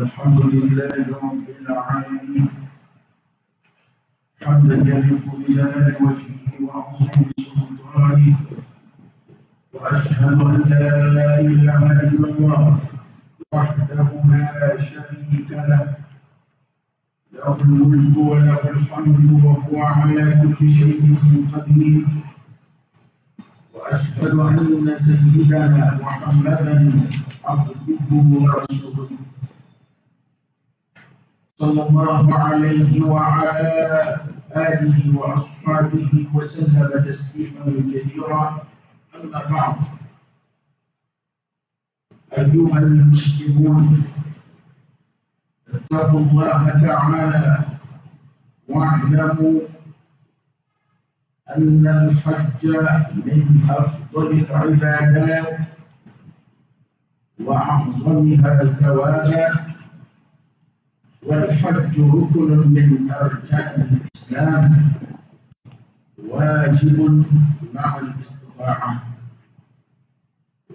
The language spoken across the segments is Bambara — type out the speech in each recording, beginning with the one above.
الحمد لله رب العالمين، حمدا يليق بجلال وجهه وعظيم سلطانه، وأشهد أن لا إله إلا الله وحده لا شريك له، له الملك وله الحمد وهو على كل شيء قدير، وأشهد أن سيدنا محمدا عبده ورسوله صلى الله عليه وعلى آله وأصحابه وسلم تسليما كثيرا. أما بعد، أيها المسلمون، اتقوا الله تعالى واعلموا أن الحج من أفضل العبادات وأعظمها ثوابا، والحج ركن من أركان الإسلام واجب مع الاستطاعة.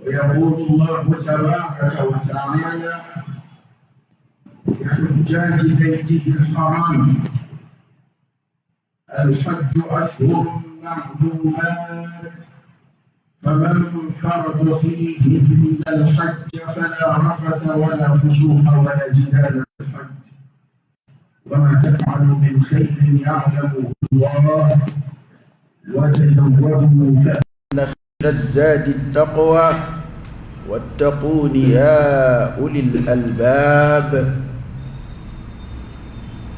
ويقول الله تبارك وتعالى لحجاج بيته الحرام: الحج أشهر معلومات، فمن فرض فيهن الحج فلا رفث ولا فسوق ولا جدال في الحج، وما تفعلوا من خير يعلمه الله، وتزودوا فإن خير الزاد التقوى واتقون يا أولي الألباب.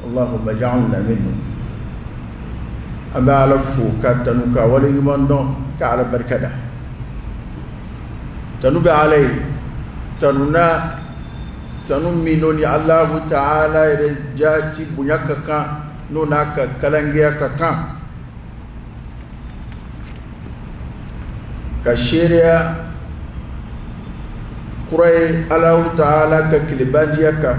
اللهم اجعلنا منهم. An bɛ Ala fo ka tanu ka waleɲuman dɔn ka Ala barika da. Tanu bɛ Ala ye, tanu na tanu min n'o ni Alahu taala yɛrɛ jaati bonya ka kan, n'o n'a ka kalangiya ka kan, ka seereya kura ye Alahu taala ka kelenbantiya kan,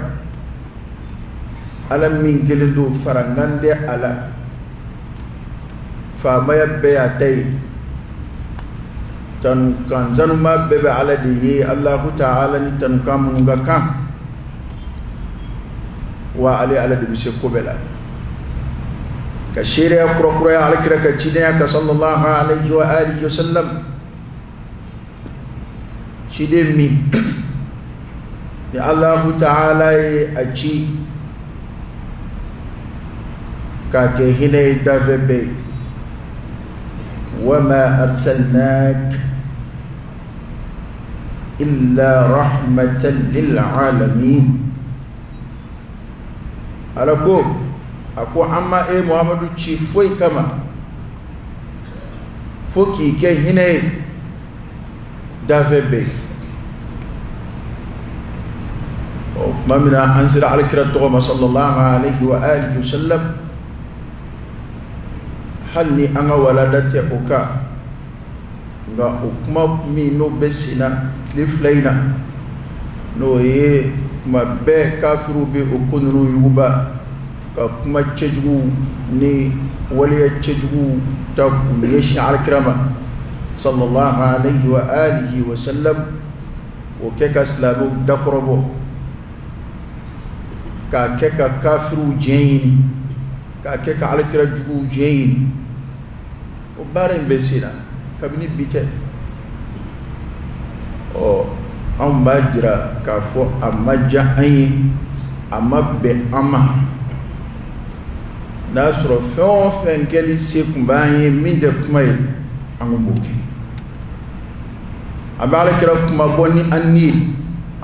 Ala min kelen don, farankan tɛ a la, faamaya bɛɛ y'a ta ye, tanukan sanuma bɛɛ bɛ Ala de ye, Alahu taala ni tanukan minnu ka kan, wa ale Ala de bɛ se ko bɛɛ la. Ka seereya kurakuraya Alakira ka cidenya kan sallallahu alaihi wa alihi wa sallam, ciden min ni Alahu taala ye a ci k'a kɛ hinɛ ye dafɛn bɛɛ ye, wa ma arsalnak illa rahmatan lil alamin. Ala ko, a ko an ma e Muhamadu ci foyi kama fo k'i kɛ hinɛ ye dafɛn bɛɛ ye. Ɔ tuma min na an sera Alakira tɔgɔ ma sallallahu alaihi wa alihi wa sallam, hali ni an ka walanda tɛ o kan, nka o kuma min n'o bɛ sen na tile 2 in na, n'o ye tuma bɛɛ kafiriw bɛ o ko ninnu yuguba ka kuma cɛjugu ni waleya cɛjugu ta k'u ɲɛsin Alakira ma sallallahu alaihi wa alihi wa sallam, k'o kɛ ka silamɛw dakɔrɔbɔ, k'a kɛ ka kafiriw diɲɛ ɲini, k'a kɛ ka Alakira juguw diɲɛ ɲini. O baara in bɛ sen na kabini bi tɛ. Ɔ anw b'a jira k'a fɔ a ma diya an ye, a ma bɛn an ma. N'a sɔrɔ fɛn o fɛn kɛli se tun b'an ye min tɛ kuma ye, an tun b'o kɛ. An bɛ Alakira kunmabɔ ni an ni ye,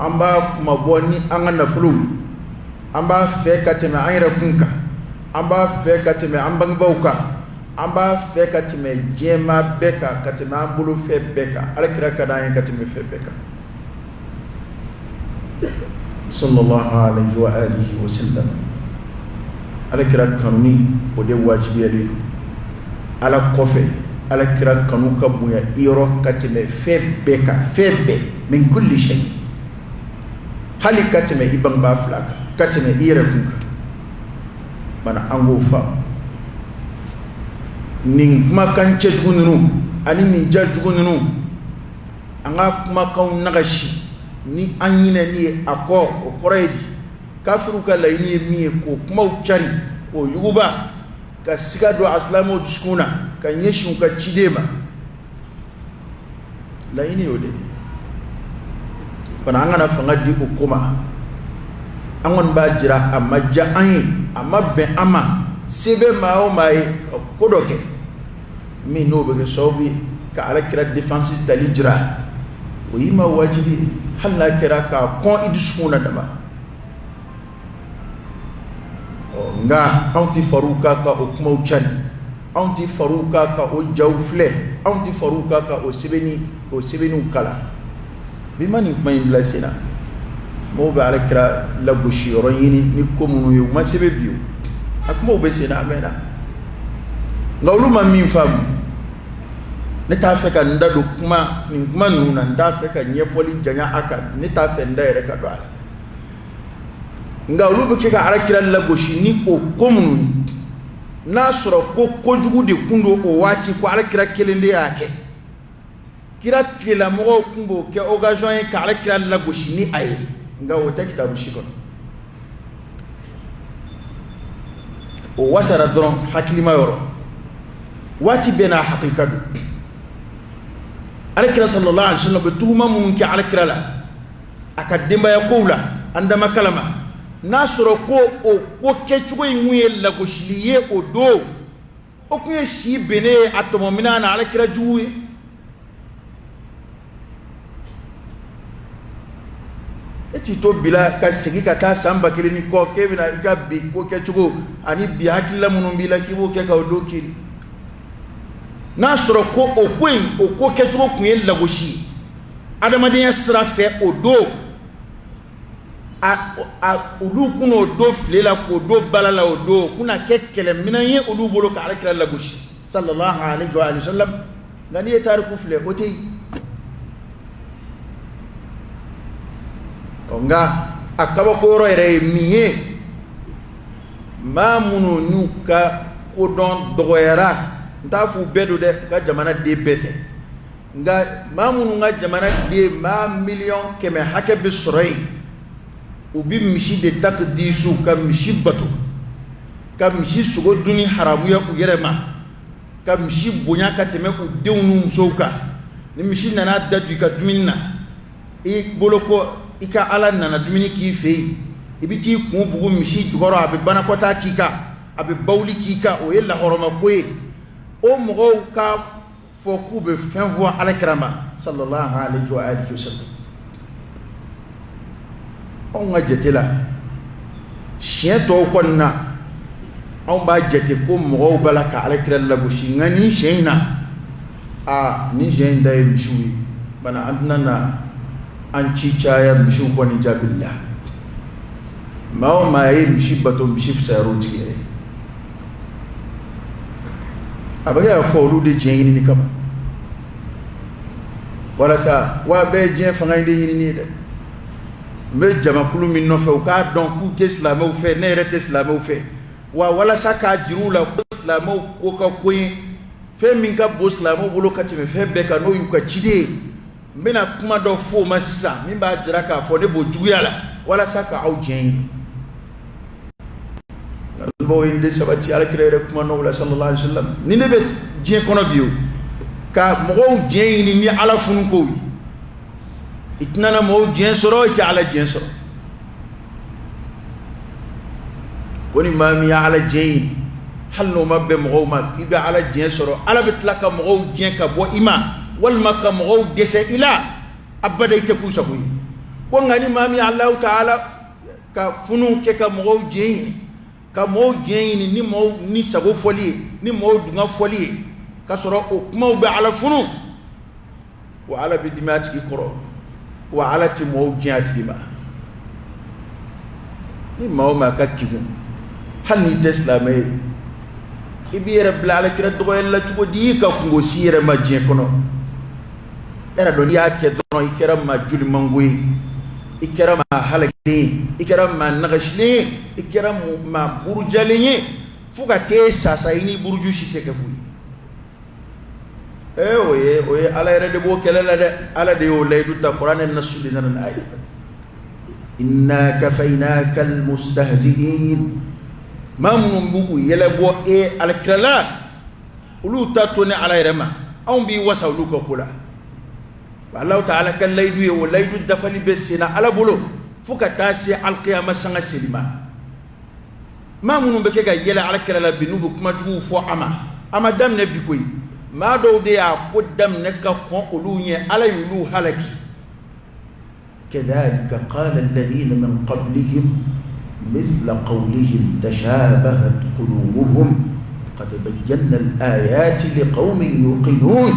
an b'a kunmabɔ ni an ka nafolow ye, an b'a fɛ ka tɛmɛ an yɛrɛ kun kan, an b'a fɛ ka tɛmɛ an bangebaaw kan, an b'a fɛ ka tɛmɛ diɲɛmaa bɛɛ kan, ka tɛmɛ an bolo fɛn bɛɛ kan. Alakira ka d'an ye ka tɛmɛ fɛn bɛɛ kan sallallahu alaihi wa alihi wa sallam. Alakira kanuni, o de wajibiyalen don Ala kɔfɛ. Alakira kanu ka bonya i yɔrɔ ka tɛmɛ fɛn bɛɛ kan, fɛn bɛɛ, min kulli shay, hali ka tɛmɛ i bangebaa fila kan, ka tɛmɛ i yɛrɛ kun kan. Mana an k'o faamu, nin kumakan cɛjugu ninnu ani nin ja jugu ninnu, an ka kumakanw nagasi ni an ɲinɛni ye a kɔ, o kɔrɔ ye di? Kafiriw ka laɲini ye min ye, k'o kumaw cari, k'o yuguba, ka siga don a silamɛw dusukun na ka ɲɛsin u ka ciden ma. Laɲini y'o de ye fana. An kana fanga di o ko ma. An kɔni b'a jira, a ma diya an ye, a ma bɛn an ma. Se bɛ maa o maa ye ka ko dɔ kɛ min n'o bɛ kɛ sababu ye ka ala kira défense tali jira, o y'i ma wajibi ye, hali n'a kɛra k'a kɔn i dusukun na dama. Nka anw tɛ far'u kan ka o kumaw cari, anw tɛ far'u kan ka o jaw filɛ, anw tɛ far'u kan ka o sɛbɛnni o sɛbɛnniw kalan. Bi ma nin kuma in bila sen na, mɔgɔw bɛ ala kira lagosi yɔrɔ ɲini ni ko minnu ye, u ma sɛbɛn bi o, a kumaw bɛ sen na a mɛnna, nka olu ma min faamu. Ne t'a fɛ ka n da don kuma nin kuma ninnu na, n t'a fɛ ka ɲɛfɔli janya a kan, ne t'a fɛ n da yɛrɛ ka don a la. Nka olu bɛ kɛ ka ala kira lagosi ni o ko minnu ye, n'a sɔrɔ ko kojugu de kun don o waati, ko ala kira kelen de y'a kɛ, kira tigilamɔgɔw tun b'o kɛ occasion ye ka ala kira lagosi ni a ye. Nka o tɛ kitabu si kɔnɔ. O wasara dɔrɔn hakilima yɔrɔ. Waati bɛɛ n'a hakika don. Ala kira sallallahu alaihi wasallam bɛ tuhuma minnu kɛ ala kira la a ka denbaya kow la, an dama kalama, n'a sɔrɔ ko o ko kɛcogo in kun ye lagosili ye o don, o kun ye si bennen ye a tɔmɔminɛn na ala kira jugu ye. E t'i to bila ka segin ka taa san 1000 ni kɔ k'e bɛna i ka bi ko kɛcogo ani bi hakilila minnu b'i la k'i b'o kɛ ka o don kiri. N'a sɔrɔ ko o ko in, o ko kɛcogo kun ye lagosi ye adamadenya sira fɛ o don, a olu kun n'o don file la k'o don bala la, o don o kun na kɛ kɛlɛminɛn ye olu bolo ka alakira lagosi sallallahu alaihi wa sallam. Nka n'i ye tariku filɛ, o tɛ yen. Nka a kabako yɔrɔ yɛrɛ ye min ye, maa minnu n'u ka kodɔn dɔgɔyara, n t'a fɔ u bɛɛ don dɛ, u ka jamana den bɛɛ tɛ, nka maa minnu ka jamana den maa 100 000 000 hakɛ bɛ sɔrɔ yen, u bɛ misi de takdisu, ka misi bato, ka misi sogo dunni haramuya u yɛrɛ ma, ka misi bonya ka tɛmɛ u denw n'u musow kan. Ni misi nana da don i ka dumuni na, i bolo ko i ka ala nana dumuni k'i fɛ yen, i bɛ t'i kun bugu misi jukɔrɔ, a bɛ banakɔtaa k'i kan, a bɛ bawuli k'i kan, o ye lahɔrɔmako ye. O mɔgɔw ka fɔ k'u bɛ fɛn fɔ ala kira ma sallallahu alaihi wa alihi wasallam, anw ka jate la, siɲɛ tɔw kɔni na, anw b'a jate ko mɔgɔw b'a la ka ala kira lagosi. Nka nin siɲɛ in na, aa, nin siɲɛ in ta ye misiw ye bana. An tɛna na an ci caya misiw kɔni jaabili la. Maa o maa ye misi bato, misi fisayara o tigi yɛrɛ. A bɛ kɛ fɔ olu de diɲɛ ɲinini kama, walasa wa bɛɛ ye diɲɛ fanga in de ɲinini ye dɛ. N bɛ jamakulu min nɔfɛ, u k'a dɔn k'u tɛ silamɛw fɛ, ne yɛrɛ tɛ silamɛw fɛ wa. Walasa k'a jira u la ko silamɛw ko ka ko ye fɛn min ka bon silamɛw bolo ka tɛmɛ fɛn bɛɛ kan, n'o y'u ka ciden ye, n bɛna kuma dɔ fɔ o ma sisan min b'a jira k'a fɔ ne b'o juguya la, walasa ka aw diɲɛ ɲini. Bawo in de sabati ala kira yɛrɛ kuma n'o la sallallahu alaihi wasallam. Ni ne bɛ diɲɛ kɔnɔ bi, o ka mɔgɔw diɲɛ ɲini ni ala funu kow ye, i tɛna na mɔgɔw diɲɛ sɔrɔ, i tɛ ala diɲɛ sɔrɔ. Ko ni maa min ye ala diɲɛ ɲini, hali n'o ma bɛn mɔgɔw ma k'i bɛ ala diɲɛ sɔrɔ, ala bɛ tila ka mɔgɔw diɲɛ ka bɔ i ma, walima ka mɔgɔw dɛsɛ i la abada, i tɛ k'u sago ye. Ko nka ni maa min ye Alahu taala ka funu kɛ ka mɔgɔw diɲɛ ɲini, ka mɔgɔw diɲɛ ɲini ni mɔgɔw ni sago fɔli ye, ni mɔgɔw dunga fɔli ye, ka sɔrɔ o kumaw bɛ ala funu wa, ala bɛ dimi a tigi kɔrɔ wa, ala tɛ mɔgɔw diɲɛ a tigi ma. Ni maa o maa ka kegun, hali n'i tɛ silamɛ ye, i b'i yɛrɛ bila ala kira dɔgɔyali la cogo di ka kunko s'i yɛrɛ ma diɲɛ kɔnɔ? E yɛrɛ dɔn, n'i y'a kɛ dɔrɔn, i kɛra maa jolimango ye, i kɛra maa halakilen ye, i kɛra maa nagasilen ye, i kɛra maa burujalen ye, fo ka t'e sa sa, i ni buruju si tɛ kɛ foyi ye. Ee, o ye ala yɛrɛ de b'o kɛlɛ la dɛ. Ala de y'o layidu ta, kuranɛ nasu de nana n'a ye. Inna kafaynaka almustahzi'in. Maa minnu b'u yɛlɛ bɔ e alakira la, olu ta to ne Ala yɛrɛ ma, anw b'i wasa olu ka ko la. Alahu taala ka layidu ye, o layidu dafali bɛ senna Ala bolo fo ka taa se alikiyama sanga seli ma. Maa minnu bɛ kɛ ka yɛlɛ alakira la bi, n'u bɛ kuma juguw fɔ a ma, a ma daminɛ bi koyi. Maa dɔw de y'a ko daminɛ ka kɔn olu ɲɛ, Ala y'olu halaki. Kadhalika qala alladhina min qablihim mithla qawlihim tashabahat qulubuhum qad bayyana al-ayati liqawmin yuqinun.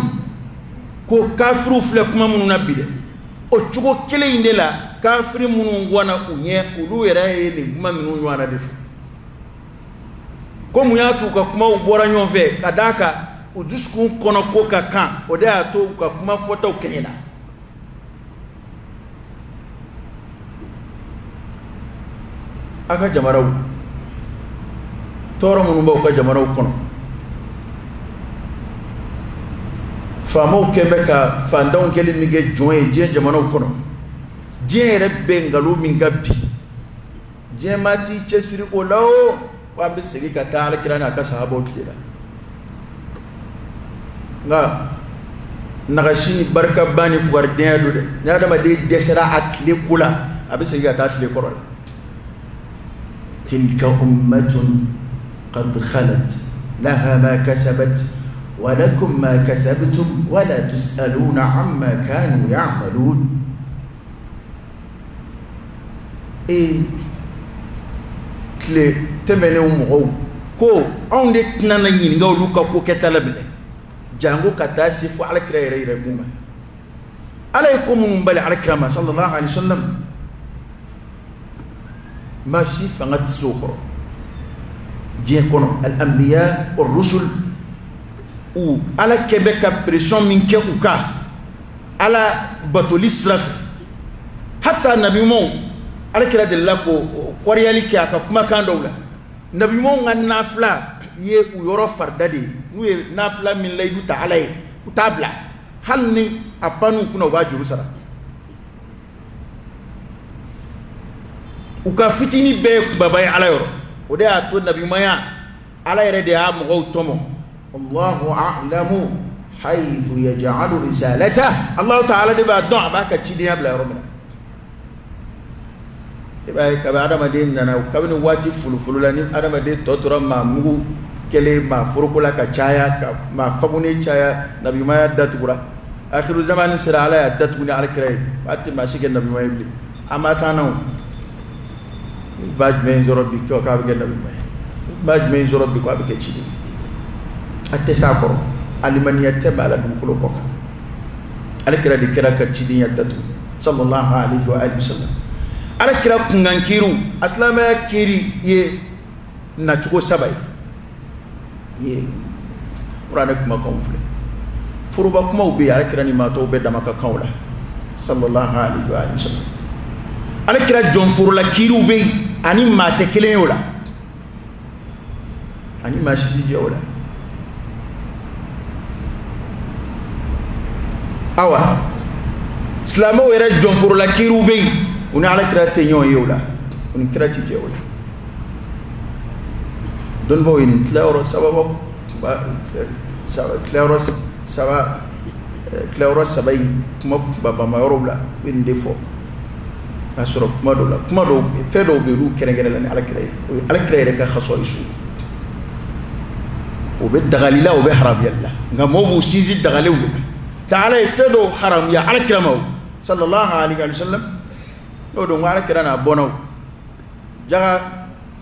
Ko kafiriw filɛ kuma minnu na bi dɛ, o cogo kelen in de la kafiri minnu kɔnna u ɲɛ, olu yɛrɛ ye nin kuma ninnu ɲɔgɔnna de fɔ. Ko mun y'a to u ka kumaw bɔra ɲɔgɔn fɛ? Ka d'a kan u dusukun kɔnɔ ko ka kan, o de y'a to u ka kuma fɔtaw kɛɲɛna. A ka jamanaw, tɔɔrɔ minnu b'aw ka jamanaw kɔnɔ, faamaw kɛn bɛ ka fantanw kɛli min kɛ jɔn ye diɲɛ jamanaw kɔnɔ, diɲɛ yɛrɛ bɛ nkalon min kan bi, diɲɛ maa t'i cɛsiri o la. O ko an bɛ segin ka taa alakira n'a ka sahabaw tile la. Nka nagasi ni barikaba ni fugaridenya don dɛ. Ni adamaden dɛsɛra a tile ko la, a bɛ segin ka taa tile kɔrɔ la. Tilka ummatun qad khalat laha ma kasabat wa lakum ma kasabtum wa la tusaluna amma kanu ya'malun. Ee, tile tɛmɛnenw mɔgɔw ko anw de tɛna na ɲininka olu ka ko kɛta la minɛ, janko ka taa se fo alakira yɛrɛ yɛrɛ kun ma. Ala ye ko minnu bali alakira ma sallallahu alaihi wasallam, maa si fanga tɛ se o kɔrɔ diɲɛ kɔnɔ. Al-anbiya wa rusul, u Ala kɛ bɛ ka pression min kɛ u kan Ala batoli sira fɛ, hata nabiɲumanw, alakira delila k'o kɔriyali kɛ a ka kumakan dɔw la. Nabiɲumanw ka nafila ye u yɔrɔ farida de ye. N'u ye nafila min layidu ta Ala ye, u t'a bila, hali ni a pann'u kunna, u b'a juru sara. U ka fitinin bɛɛ ye kunbaba ye Ala yɔrɔ. O de y'a to nabiɲumanya, Ala yɛrɛ de y'a mɔgɔw tɔmɔ. Allahu a'lamu haythu yaj'alu risalatahu. Allahu ta'ala de b'a dɔn a b'a ka cidenya bila yɔrɔ min na. I b'a ye, kabi adamaden nana, kabini waati folofolo la, ni adamaden tɔ tora maa mugu kɛlen, maa foroko la ka caya, ka maa fagunen caya, nabiɲumanya datugura. Akhiru zamani sera, Ala y'a datugu ni alakira ye. A tɛ maa si kɛ nabiɲuman ye bilen. A ma taa na o ba jumɛn sɔrɔ bi k'a bɛ kɛ nabiɲuman ye? Ba jumɛn sɔrɔ bi k'a bɛ kɛ ciden? A tɛ s'a kɔrɔ. Alimaniya tɛ b'a la dugukolo kɔ kan. Alakira de kɛra ka cidenya datugu sallallahu alaihi wa alihi wasallam. Alakira kunkan kiiriw, a silamɛya kiiri ye nacogo saba ye. Kuranɛ kumakanw filɛ, foroba kumaw bɛ yen, alakira ni maa tɔw bɛɛ dama ka kan o la sallallahu alaihi wa sallam. Alakira jɔnforola kiiriw bɛ yen, ani maa tɛ kelen ye o la, ani maa si tɛ jɛ o la. Awa, silamɛw yɛrɛ jɔnforola kiiriw bɛ yen, u ni alakira tɛ ɲɔgɔn ye o la, u ni kira tɛ jɛ o la. Dɔnnibaaw ye nin tilayɔrɔ saba tilayɔrɔ saba tilayɔrɔ saba in kuma kunbabama yɔrɔw la, u bɛ nin de fɔ. K'a sɔrɔ kuma dɔw la, kuma dɔw, fɛn dɔw bɛ yen, olu kɛrɛnkɛrɛnla ni alakira ye, o ye alakira yɛrɛ ka khasaisu, o bɛ dagali la, o bɛ haramuyali la. Nka mɔgɔw b'u sinsin dagalenw de kan. Ta Ala ye fɛn dɔw haramuya alakira ma sallallahu alaihi wa sallam, n'o don ko alakira n'a bɔnnaw jaga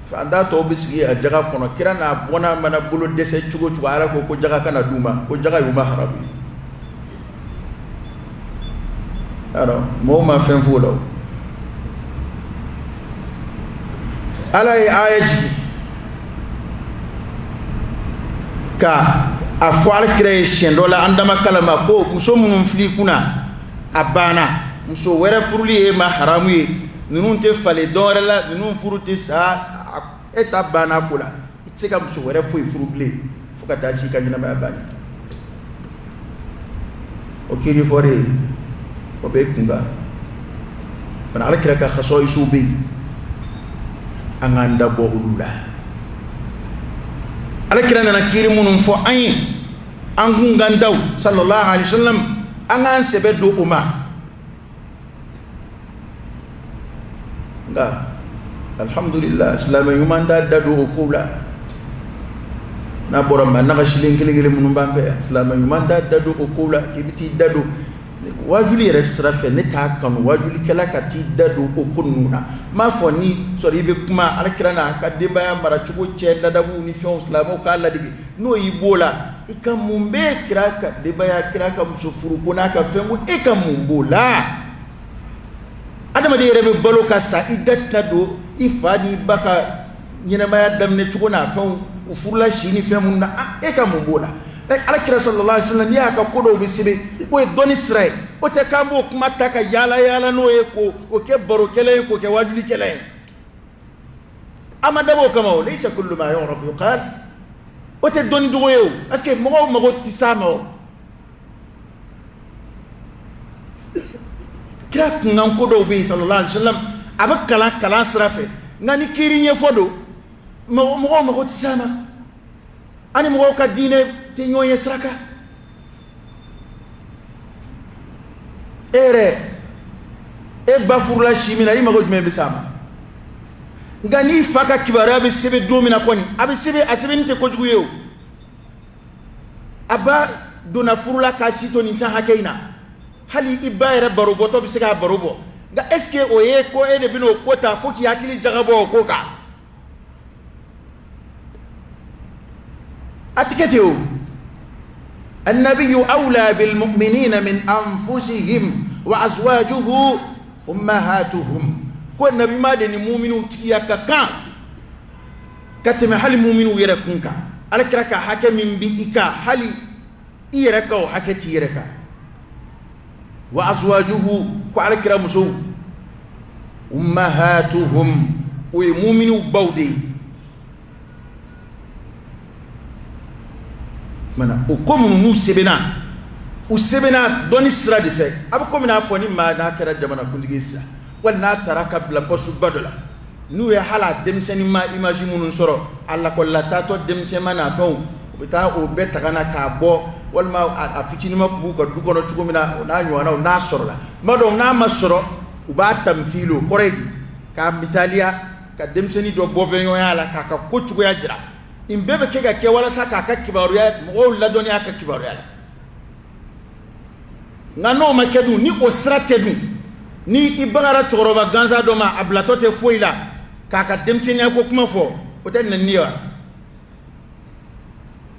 fantan tɔw bɛ sigi a jaga kɔnɔ. Kira n'a bɔnna mana bolo dɛsɛ cogo cogo, Ala ko ko jaga kana d'u ma, ko jaga y'u ma haramu ye. Alors mɔgɔw ma fɛn f'o la. Ala ye aya jigin ka a fɔ alakira ye siɲɛ dɔ la, an dama kalama ko muso minnu filɛ i kunna, a banna, muso wɛrɛ furuli ye ma haramu ye. Ninnu tɛ falen dɔ wɛrɛ la, ninnu furu tɛ sa, e ta banna ko la, i tɛ se ka muso wɛrɛ foyi furu bilen fo ka taa se i ka ɲɛnamaya banni. O kiiri fɔlen, o bɛ kun kan. Fana ala kira ka khasɔisiw bɛ yen, an k'an da bɔ olu la. Ala kira nana kiiri minnu fɔ an ye, an kun kan daw sallallahu alaihi wasallam, an k'an sɛbɛ don o ma. Nka alhamdulillah, silamɛ ɲuman t'a da don o kow la. N'a bɔra maa nagasilen kelen kelen minnu b'an fɛ yan, silamɛ ɲuman t'a da don o kow la k'i bɛ t'i da don wajuli yɛrɛ sira fɛ. Ne t'a kanu wajulikɛla ka t'i da don o ko ninnu na. N m'a fɔ ni sɔrɔ i bɛ kuma ala kira n'a ka denbaya maracogo cɛ ladabuw ni fɛnw, silamɛw k'a ladege. N'o y'i b'o la, i ka mun bɛ kira ka denbaya, kira ka muso furu ko n'a ka fɛn ko, e ka mun b'o la? Adamaden yɛrɛ bɛ balo ka sa, i da tɛna don i fa n'i ba ka ɲɛnamaya daminɛ cogo n'a fɛnw, u furula si ni fɛn minnu na, e ka mun b'o la? Ala kira sallallahu alaihi wasallam, n'i y'a ka ko dɔw bɛ sɛbɛn, o ye dɔnni sira ye. O tɛ k'an b'o kuma ta ka yaala yaala n'o ye, k'o kɛ barokɛla ye, k'o kɛ wajulikɛla ye. A ma dabɔ o kama. O laysa kullu ma yu'rafu yuqal. O tɛ dɔnni dogo ye o, parce que mɔgɔw mago tɛ s'a ma. O kira kunkan ko dɔw bɛ yen sallallahu alaihi wasallam, a bɛ kalan kalan sira fɛ, nka ni kiiri ɲɛfɔ don, mɔgɔw mago tɛ s'a ma. Ani mɔgɔw ka diinɛ tɛ ɲɔgɔn ye sira kan. E yɛrɛ, e ba furula si min na, i mago jumɛn bɛ s'a ma? Nka n'i fa ka kibaruya bɛ sɛbɛn don min na kɔni, a bɛ sɛbɛn. A sɛbɛnni tɛ kojugu ye o. A ba donna furu la k'a si to nin san hakɛ in na, hali i ba yɛrɛ baro bɔtɔ bɛ se k'a baro bɔ. Nka est ce que o ye ko e de bɛna o ko ta fo k'i hakili jagabɔ o ko kan? A tɛ kɛ ten o. Annabiyu awla bilmuminina min anfusihim wa azwajuhu ummahatuhum. Ko nabima de ni muminiw tigiya ka kan ka tɛmɛ hali muminiw yɛrɛ kun kan. Ala kira ka hakɛ min bi i kan, hali i yɛrɛ ka o hakɛ t'i yɛrɛ kan. Wa azwajuhu, ko ala kira musow, ummahatuhum, o ye muminiw baw de ye. Mana o ko minnu n'u sɛbɛnna, u sɛbɛnna dɔnni sira de fɛ. A bɛ komi n'a fɔ ni maa n'a kɛra jamanakuntigi ye sisan, wali n'a taara ka bila poste ba dɔ la, n'u ye hali a denmisɛnnin ma image minnu sɔrɔ a lakɔlila taatɔ denmisɛnma n'a fɛnw, u bɛ taa o bɛɛ ta ka na k'a bɔ, walima a fitininma tun b'u ka du kɔnɔ cogo min na, o n'a ɲɔgɔnnaw. N'a sɔrɔla tuma dɔw, n'a ma sɔrɔ, u b'a tamfili. O kɔrɔ ye k'a misaliya ka denmisɛnnin dɔ bɔfɛɲɔgɔnya la k'a ka ko cogoya jira. Nin bɛɛ bɛ kɛ ka kɛ walasa k'a ka kibaruya mɔgɔw ladɔnniya a ka kibaruya la. Nka n'o ma kɛ dun, ni o sira tɛ dun, ni i bagara cɛkɔrɔba gansan dɔ ma, a bilatɔ tɛ foyi la k'a ka denmisɛnninya ko kuma fɔ, o tɛ nɛni ye wa?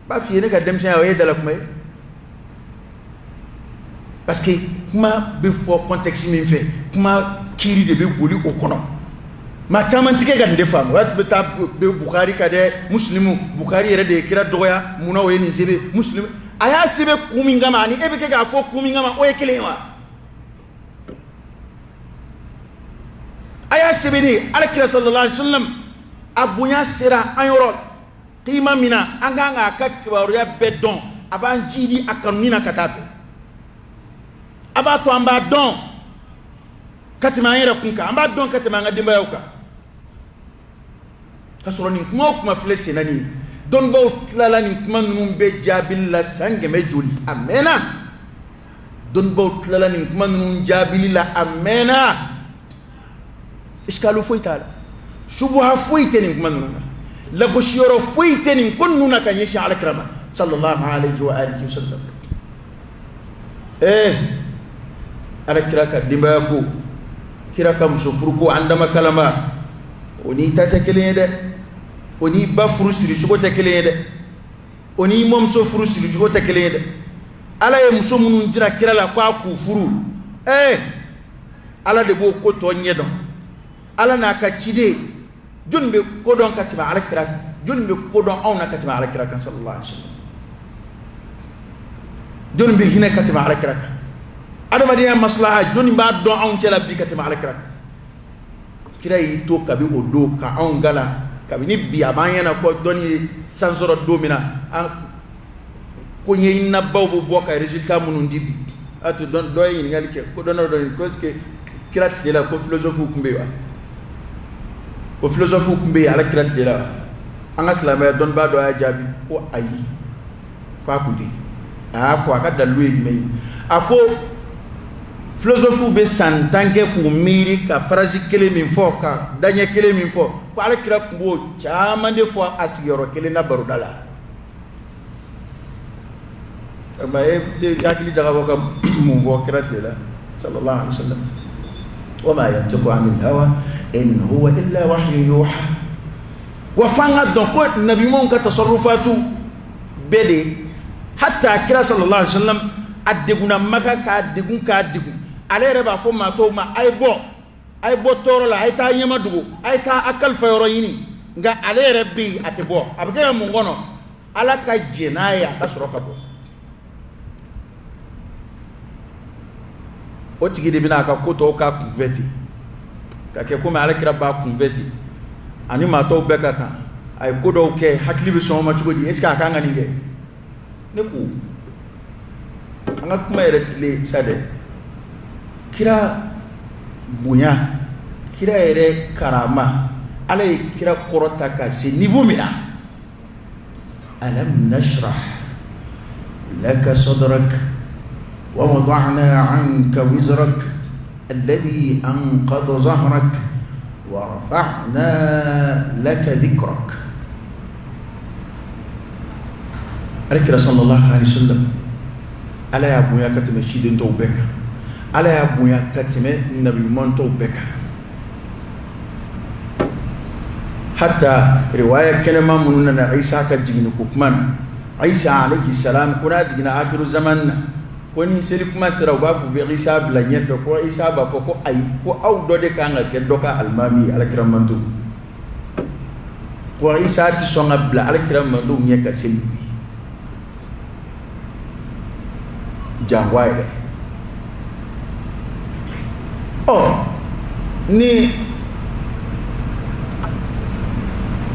B'a f'i ye ne ka denmisɛnya, o ye dala kuma ye, parce que kuma bɛ fɔ contexte min fɛ, kuma kiiri de bɛ boli o kɔnɔ. Maa caman tɛ ka nin de faamu. O y'a bɛ taa bɛ Bukari ka dɛ, Muslimu, Bukari yɛrɛ de ye kira dɔgɔya. Munna o ye nin sɛbɛn? Muslimu, a y'a sɛbɛn kun min kama, ani e bɛ kɛ k'a fɔ kun min kama, o ye kelen ye wa? A y'a sɛbɛn de ala kira sallallahu alaihi wasallam, a bonya sera an yɔrɔ kima min na, an kan k'a ka kibaruya bɛɛ dɔn. A b'an jidi a kanuni na ka taa fɛ, a b'a to an b'a dɔn ka tɛmɛ an yɛrɛ kun kan, an b'a dɔn ka tɛmɛ an ka denbayaw kan. Ka sɔrɔ nin kuma o kuma filɛ senna nin ye, dɔnnibaaw tilala nin kuma ninnu bɛɛ jaabili la san 100 joli, a mɛnna. Dɔnnibaaw tilala nin kuma ninnu jaabili la, a mɛnna. Iskalu foyi t'a la, subuha foyi tɛ nin kuma ninnu na, lagosiyɔrɔ foyi tɛ nin ko ninnu na ka ɲɛsin alakira ma sallallahu alaihi wa alihi wasallam. Ee, alakira ka denbaya ko, kira ka muso furu ko, an dama kalama, o n'i ta tɛ kelen ye dɛ. O n'i ba furu siri cogo tɛ kelen ye dɛ. O n'i mɔmuso furu siri cogo tɛ kelen ye dɛ. Ala ye muso minnu jira kira la k'a k'u furu, ee, Ala de b'o ko tɔ ɲɛdɔn, Ala n'a ka ciden. Jɔnni bɛ ko dɔn ka tɛmɛ ala kira kan? Jɔnni bɛ ko dɔn anw na ka tɛmɛ ala kira kan sallallahu alaihi wasallam? Jɔnni bɛ hinɛ ka tɛmɛ ala kira kan? Adamadenya maslaha, jɔnni b'a dɔn anw cɛla bi ka tɛmɛ ala kira kan? Kira y'i to kabi o don ka anw gala. Kabini bi a b'an ɲɛna ko dɔnni ye san sɔrɔ don min na, an ko ɲɛɲininabaw bɛ bɔ ka résultat minnu di bi, a to dɔ ye ɲininkali kɛ ko dɔnna dɔ ko est-ce que kira tile la ko philosophe tun bɛ yen wa? Ko philosophe tun bɛ yen ala kira tile la wa? An ka silamɛya dɔnnibaa dɔ y'a jaabi ko ayi, ko a tun tɛ yen. A y'a fɔ a ka dalilu ye jumɛn ye? A ko philosophe bɛ san 10 kɛ k'u miiri ka phrase kelen min fɔ, ka daɲɛ kelen min fɔ, ko ala kira tun b'o caman de fɔ a sigiyɔrɔ kelen na baroda la. E tɛ hakili jagabɔ ka mun fɔ kira tile la sallallahu alaihi wasallam? Wa ma yantiqu anil hawa in huwa illa wahyu yuha. Wa f'an ka dɔn ko nabiɲumanw ka tasarufatu bɛɛ de, hatta kira sallallahu alaihi wasallam, a degunna Maka k'a degun k'a degun, ale yɛrɛ b'a fɔ maa tɔw ma: a ye bɔ, a ye bɔ tɔɔrɔ la, a ye taa ɲɛmadogo, a ye taa a kalifa yɔrɔ ɲini. Nka ale yɛrɛ bɛ yen, a tɛ bɔ. A bɛ kɛ ka mun kɔnɔ? Ala ka jɛn n'a ye, a ka sɔrɔ ka bɔ. O tigi de bɛna a ka ko tɔw k'a kunfɛ ten, ka kɛ komi ala kira b'a kunfɛ ten, ani maa tɔw bɛɛ ka kan. A ye ko dɔw kɛ, hakili bɛ sɔn o ma cogo di? Est ce que a kan ka nin kɛ? Ne ko an ka kuma yɛrɛ tile sa dɛ. Kira bonya, kira yɛrɛ karama, ala ye kira kɔrɔta ka se niveau min na, alam nashrah laka sadrak wa wada'na anka wizrak alladhi anqadha zahrak wa rafa'na laka dhikrak. Alakira sallallahu alaihi wasallam, ala y'a bonya ka tɛmɛ ciden tɔw bɛɛ kan, ala y'a bonya ka tɛmɛ nabi ɲuman tɔw bɛɛ kan. Hatta riwaya kɛnɛma minnu nana Isa ka jiginni ko kuma na, Isa alayhi salam, ko n'a jiginna akhiru zaman na, ko ni seli kuma sera, u b'a fɔ u bɛ Isa bila ɲɛfɛ, ko Isa b'a fɔ ko ayi, ko aw dɔ de kan ka kɛ dɔ ka alimami ye, alakira mantonw. Ko Isa tɛ sɔn ka bila alakira mantonw ɲɛ ka seli jango a yɛrɛ. Ɔ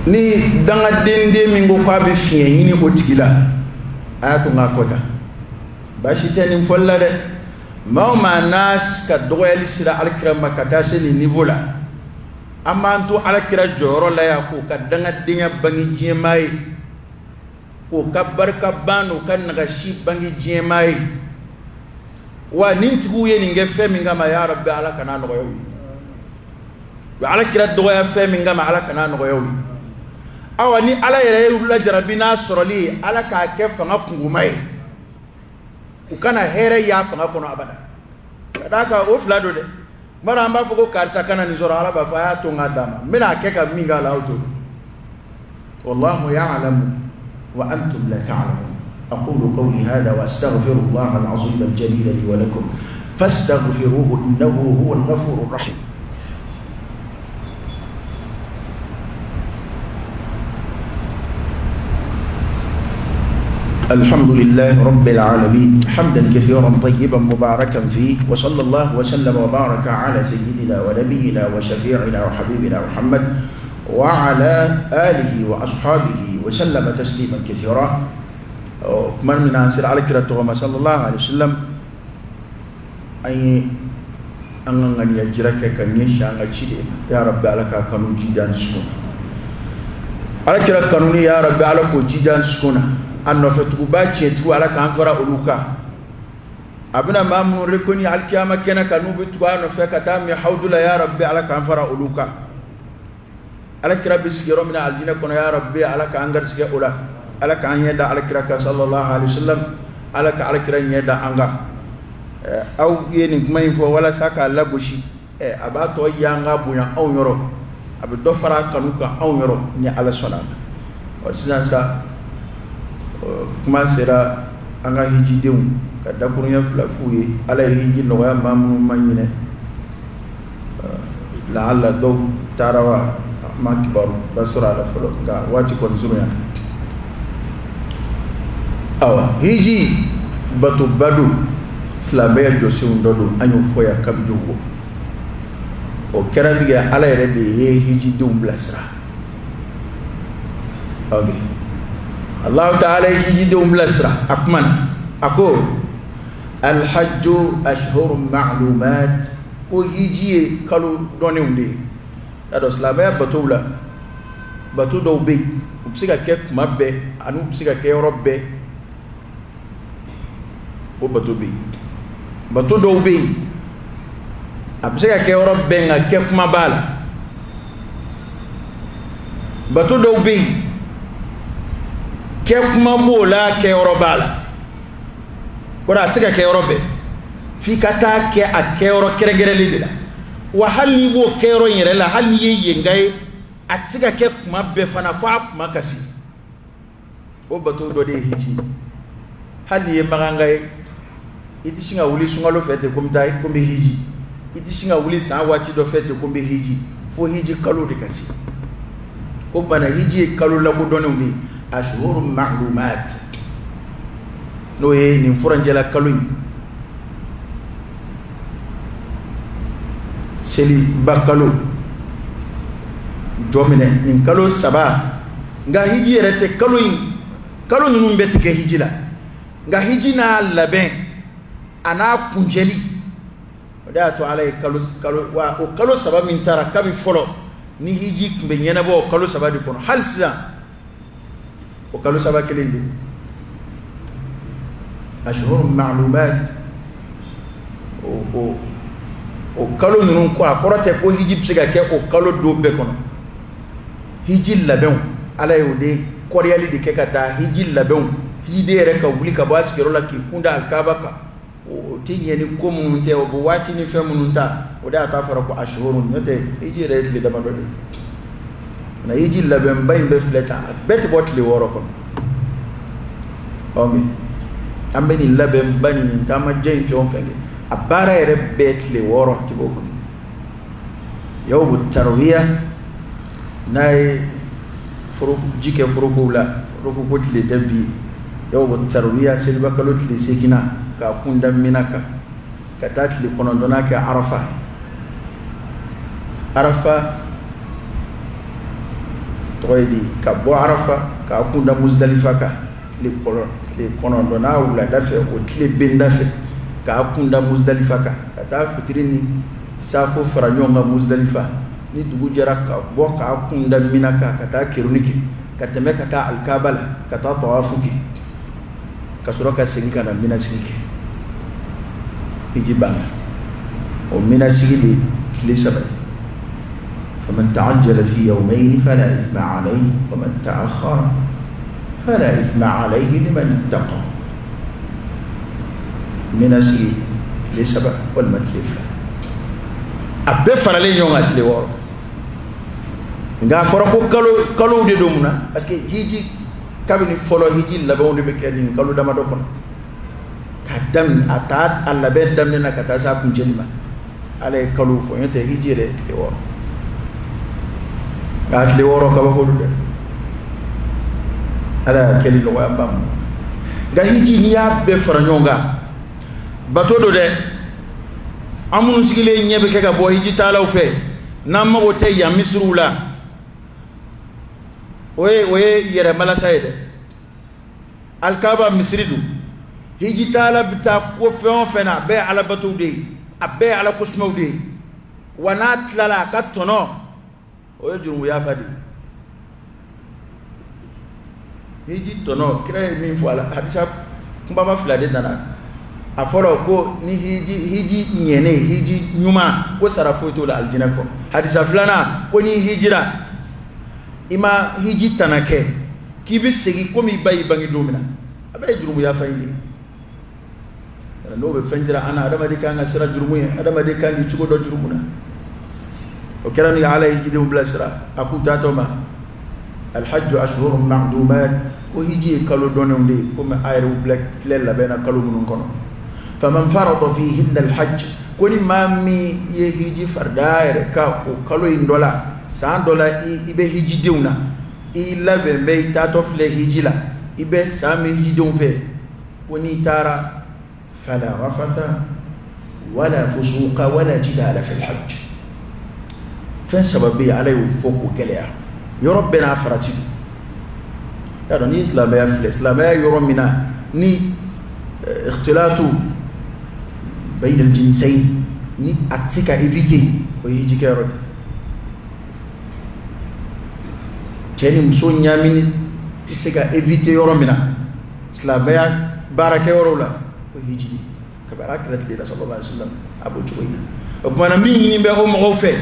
ni dangaden den min ko k'a bɛ fiɲɛ ɲini o tigi la, a y'a to n k'a fɔ tan, baasi tɛ nin fɔli la dɛ. Maa o maa n'a ka dɔgɔyali sera alakira ma ka taa se nin niveau la, an b'an to alakira jɔyɔrɔ la yan k'o ka dangadenya bange diɲɛmaa ye, k'o ka barika ban n'o ka nagasi bange diɲɛmaa ye. Wa nin tigiw ye nin kɛ fɛn min kama, ya rabbi, ala kan'a nɔgɔya u ye. U ala kira dɔgɔya fɛn min kama, ala kan'a nɔgɔya u ye. Awa, ni ala yɛrɛ ye lajarabi n'a sɔrɔli ye, ala k'a kɛ fanga kungoma ye, u kana hɛrɛ y'a fanga kɔnɔ abada. Ka d'a kan o fila don dɛ. Tuma an b'a fɔ ko karisa kana nin sɔrɔ, ala b'a fɔ a y'a to n k'a d'a ma, n bɛna a kɛ ka min k'a la, aw t'o dɔn. Wallahu ya'lamu wa antum la ta'lamun. Aqulu qawli hadha wa astaghfirullaha al-azim al-jalil li wa lakum fastaghfiruhu innahu huwa al-ghafurur rahim. الحمد لله رب العالمين حمدا كثيرا طيبا مباركا فيه، وصلى الله وسلم وبارك على سيدنا ونبينا وشفيعنا وحبيبنا محمد وعلى آله وأصحابه وسلم تسليما كثيرا. Tuma min na an sera alakira tɔgɔ ma sallallahu alaihi wasallam, an ye an ka ŋaniya jira kɛ ka ɲɛsin an ka ciden ma. Ya rabbi, ala k'a kanu jidi an dusukun na. Ala kira kanuni, ya rabbi, ala k'o jidi an dusukun na. A nɔfɛ tuguba tiɲɛtigiw, ala k'an fara olu kan. A bɛna maa minnu reconnu alikiyama kɛnɛ kan, n'u bɛ tugu a nɔfɛ ka taa min hawudu la, ya rabbi, ala k'an fara olu kan. Ala kira bɛ sigi yɔrɔ min na alijinɛ kɔnɔ, ya rabbi, ala k'an garisɛgɛ o la. Ala k'an ɲɛ da ala kira kan sallallahu alaihi wasallam. Ala ka ala kira ɲɛ da an kan. Aw ye nin kuma in fɔ walasa k'a lagosi, a b'a tɔ y'an ka bonya anw yɔrɔ, a bɛ dɔ fara a kanu kan anw yɔrɔ, ni ala sɔnna a ma. Ɔ sisan sa, kuma sera an ka hijidenw ka dakuruɲɛ fila f'u ye. Ala ye hiji nɔgɔya maa minnu ma ɲinɛ, lahala dɔw taara wa ma kibaru ba sɔrɔ a la fɔlɔ, nka waati kɔni surunya. Awa, hiji batoba don, silamɛya jɔsenw dɔ don, an y'o fɔ yan kabi jogo. O kɛra min kɛ, ala yɛrɛ de ye hijidenw bilasira. Ok, Allahu ta'ala ye hijidenw bilasira a kuma na, a ko alhajju ashhurun ma'lumat. Ko hiji ye kalo dɔnnenw de ye. Y'a dɔn, silamɛya batow la, bato dɔw bɛ yen, u bɛ se ka kɛ kuma bɛɛ ani u bɛ se ka kɛ yɔrɔ bɛɛ. O bato bɛ yen. Bato dɔw bɛ yen, a bɛ se ka kɛ yɔrɔ bɛɛ, nka kɛ kuma b'a la. Bato dɔw bɛ yen, kɛ kuma b'o la, kɛyɔrɔ b'a la. Kɔrɔ, a tɛ se ka kɛ yɔrɔ bɛɛ, f'i ka taa kɛ a kɛyɔrɔ kɛrɛnkɛrɛnlen de la. Wa hali n'i b'o kɛyɔrɔ in yɛrɛ la, hali n'i ye yenka ye, a tɛ se ka kɛ kuma bɛɛ fana, fo a kuma ka se. O bato dɔ de ye hiji. Hali n'i ye makanka ye, i tɛ sin ka wuli sunkalo fɛ ten ko n bɛ taa, ko n bɛ hiji. I tɛ sin ka wuli san waati dɔ fɛ ten ko n bɛ hiji, fo hiji kalo de ka se. Ko bana hiji ye kalo lakodɔnnenw de ye, ashhuru ma'lumat, n'o ye nin furancɛla kalo in, seliba kalo jɔ minɛ, nin kalo 3. Nka hiji yɛrɛ tɛ kalo in, kalo ninnu bɛɛ tɛ kɛ hiji la, nka hiji n'a labɛn a n'a kuncɛli, o de y'a to Ala ye kalo kalo wa o kalo 3 min taara kabi fɔlɔ ni hiji tun bɛ ɲɛnabɔ o kalo 3 de kɔnɔ, hali sisan o kalo 3 kelen don, ashhur ma'lumat. O kalo ninnu ko, a kɔrɔ tɛ ko hiji bɛ se ka kɛ o kalo don bɛɛ kɔnɔ. Hiji labɛnw, Ala ye o de kɔrɔyali de kɛ ka taa hiji labɛnw. Hijiden yɛrɛ ka wuli ka bɔ a sigiyɔrɔ la k'i kun da alikaba kan, o tɛ ɲɛ ni ko minnu tɛ, o bɛ waati ni fɛn minnu ta, o de y'a to a fɔra ko ashhur. N'o tɛ, hiji yɛrɛ ye tile damadɔ de ye. Nka hiji labɛnba in bɛɛ filɛ tan, a bɛɛ tɛ bɔ tile 6 kɔnɔ. Ɔ an bɛ nin labɛnba nin taamajan in fɛn o fɛn kɛ, a baara yɛrɛ bɛɛ tile 6 tɛ b'o kɔnɔ. Yawmu tarwiya, n'a ye ji kɛ forokow la, foroko ko tile tɛ bi. Yawmu tarwiya, seliba kalo tile 8nan, k'a kun da Mina kan, ka taa tile 9nan kɛ Arafa. Arafa tɔgɔ ye di? Ka bɔ Arafa k'a kun da Muzdalifa kan, tile 9nan wulada fɛ, o tile benda fɛ, k'a kun da Muzdalifa kan, ka taa fitiri ni safo fara ɲɔgɔn kan Muzdalifa. Ni dugu jɛra, ka bɔ k'a kun da Mina kan, ka taa kerunni kɛ, ka tɛmɛ ka taa alikaba la, ka taa tawafu kɛ, ka sɔrɔ ka segin ka na Mina sigi kɛ. Hiji banna. O Mina sigi de tile 3. Faman ta'ajjala fi yawmayni fala ithma alayhi wa man ta'akhkhara fala ithma alayhi liman ittaqa. Mina sigi tile 3 walima tile 2, a bɛɛ faralen ɲɔgɔn kan tile 6. Nka a fɔra ko kalo kalow de don. Mun na? Parce que hiji, kabini fɔlɔ, hiji labɛnw de bɛ kɛ nin kalo damadɔ kɔnɔ, k'a daminɛ, a taa a labɛn daminɛ na ka taa se a kuncɛli ma. Ala ye kalo fɔ, n'o tɛ hiji yɛrɛ tile 6. Nka tile 6, kabako don dɛ. Ala y'a kɛli nɔgɔya ba ma. Nka hiji, n'i y'a bɛɛ fara ɲɔgɔn kan, bato don dɛ. An minnu sigilen ɲɛ bɛ kɛ ka bɔ hiji taalaw fɛ, n'an mago tɛ yan misiriw la, o ye yɛrɛ malasa ye dɛ. Alikaba misiri don. Hiji taala bɛ taa ko fɛn o fɛn na, a bɛɛ ye alabatow de ye, a bɛɛ ye ala kosumaw de ye. Wa n'a tilala, a ka tɔnɔ, o ye jurumu yafa de ye. Hiji tɔnɔ, kira ye min fɔ a la, hadisa kunbaba fila de nana. A fɔlɔ ko ni hiji ɲɛnen, hiji ɲuman, ko sara foyi t'o la alijinɛ kɔ. Hadisa filanan ko n'i hijira, i ma hiji tana kɛ, k'i bɛ segin komi i ba y'i bange don min na. A bɛɛ ye jurumu yafa in de ye. N'o bɛ fɛn jira an na, adamaden kan ka siran jurumu ye, adamaden kan k'i cogo dɔn jurumu na. O kɛra min, Ala ye hijidenw bilasira, a k'u taatɔ ma: alhajju ashhurun ma'lumat, ko hiji ye kalo dɔnnenw de ye, komi a yɛrɛ bila filɛ labɛn na kalo minnu kɔnɔ. Faman farada fihinna alhajj, ko ni maa min ye hiji farida yɛrɛ kan o kalo in dɔ la, san dɔ la, i bɛ hijidenw na, i labɛn bɛ, i taatɔ filɛ hiji la, i bɛ san min hijidenw fɛ, ko n'i taara, fala rafatha wala fusuqa wala jidala fil hajj. Fɛn saba bɛ yen, Ala y'o fɔ k'o gɛlɛya. Yɔrɔ bɛɛ n'a farati don. Y'a dɔn, n'i ye silamɛya filɛ, silamɛya yɔrɔ min na ni ikhtilatu bayna al-jinsayn. Ni a tɛ se ka éviter, o ye hiji kɛyɔrɔ de. Cɛ ni muso ɲaamini tɛ se ka éviter yɔrɔ min na silamɛya baarakɛyɔrɔw la, o ye hiji de. Kabi ala kira tile la, sallallahu alaihi wasallam, a b'o cogo in na. O tuma na, min ɲini bɛ o mɔgɔw fɛ,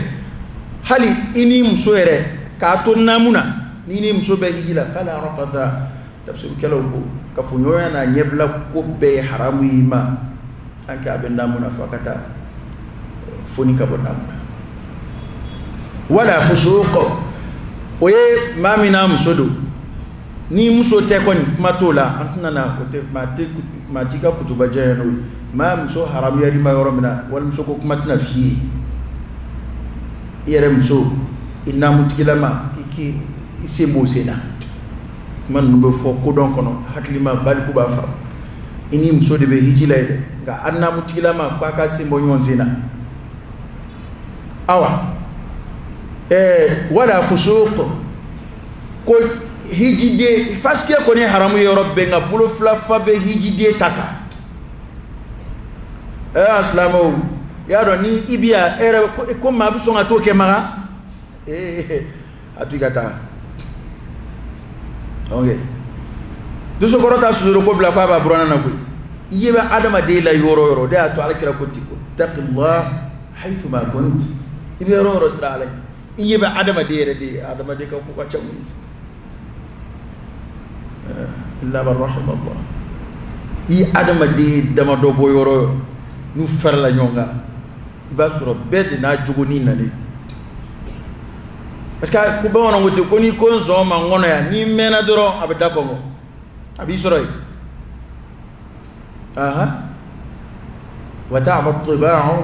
hali i ni muso yɛrɛ k'a to naamu na, n'i ni muso bɛ hiji la, fala rafatha. Tafsirukɛlaw ko kafoɲɔgɔnya n'a ɲɛbila ko bɛɛ ye haramu y'i ma tant que a bɛ naamu na, fo a ka taa foni ka bɔ naamu na. Wala fusuq, o ye maa min n'a muso don. Ni muso tɛ kɔni, kuma t'o la, an tɛna na o tɛ maa tɛ maa t'i ka kutuba janya n'o ye. Maa muso haramuyar'i ma yɔrɔ min na, walimuso ko kuma tɛna f'i ye. I yɛrɛ muso, i naamutigilama, k'i k'i sen b'o sen na. Kuma ninnu bɛ fɔ kodɔn kɔnɔ, hakilima baliku b'a faamu. I ni muso de bɛ hiji la ye dɛ, nka a naamutigilama ko a ka sen bɔ ɲɔgɔn sen na. Awa, wala fusuq, ko hijiden fasikiya kɔni ye haramu ye yɔrɔ bɛɛ, nka bolo fila fa bɛ hijiden ta kan. Silamɛw y'a dɔn ni i bi yan, e yɛrɛ ko maa bɛ sɔn ka t'o kɛ Makan. A to i ka taa. Ok, dusukɔrɔ ta sosoro ko bila ko a b'a buranna na koyi. I ɲɛ bɛ adamaden la yɔrɔ o yɔrɔ, o de y'a to ala kira ko ten ko ittaqillah haythuma kunt. I bɛ yɔrɔ o yɔrɔ, siran ala ɲɛ. I ɲɛ bɛ adamaden yɛrɛ de ye, adamaden ka ko ka ca koyi, illa man rahima Allah. I ye adamaden damadɔ bɔ yɔrɔ o yɔrɔ, n'u farala ɲɔgɔn kan, i b'a sɔrɔ bɛɛ de n'a jogonin nalen, parce que ko bamananw ko ten ko n'i ko nsɔn ma n kɔnɔ yan, n'i mɛnna dɔrɔn a bɛ da kɔngɔ, a b'i sɔrɔ yen. Aha, wa ta'ba at-tiba'u